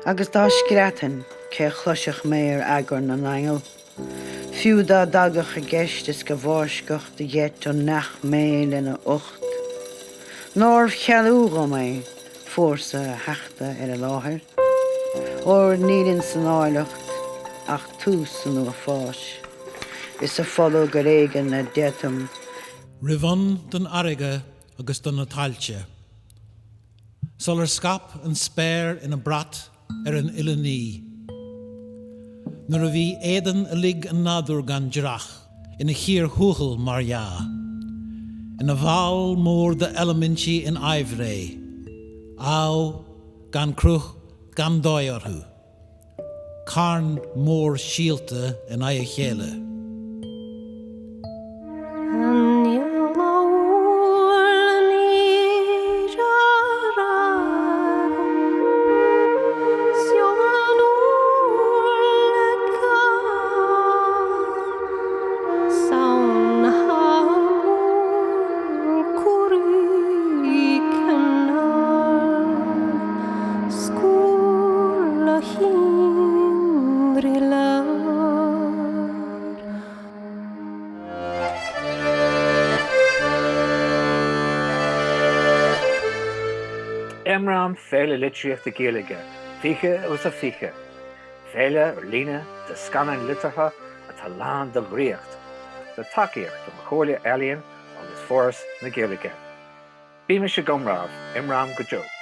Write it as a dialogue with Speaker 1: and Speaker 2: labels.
Speaker 1: Agus dá screadfainn, cé chloisfeadh mé ar eagar na n-aingeal? Fiú dá dtagadh i gceist is go bhfáiscfeadh de gheit an neach mé lena ucht, nárbh chealú dhom é fórsa a theachtadh ar an láthair? Óir níl ins an áilleacht ach tús an uafáis, is a pholag ar éigean a d'fhéadfainn.
Speaker 2: Roimh fhonn don fharraige agus do na tailte. Sular scaip an spéir ina brat ar an uile ní. Nuair a bhí éadan uilig an nádúir gan dreach, ina chíor thuathail mar dhea, ina bhall mór d'eilimintí in aimhréidh, amh, gan cruth gan dóigh orthu. Carn mór síolta in aghaidh a chéile.
Speaker 3: Imram, Féile Litríochta Gaeilge 20 agus a 20, féile ar líne de scannáin liteartha atá lán de dhraíocht, le tacaíocht ó Chomhairle Ealaíon agus Foras na Gaeilge. Bímis ag iomramh, imram go deo!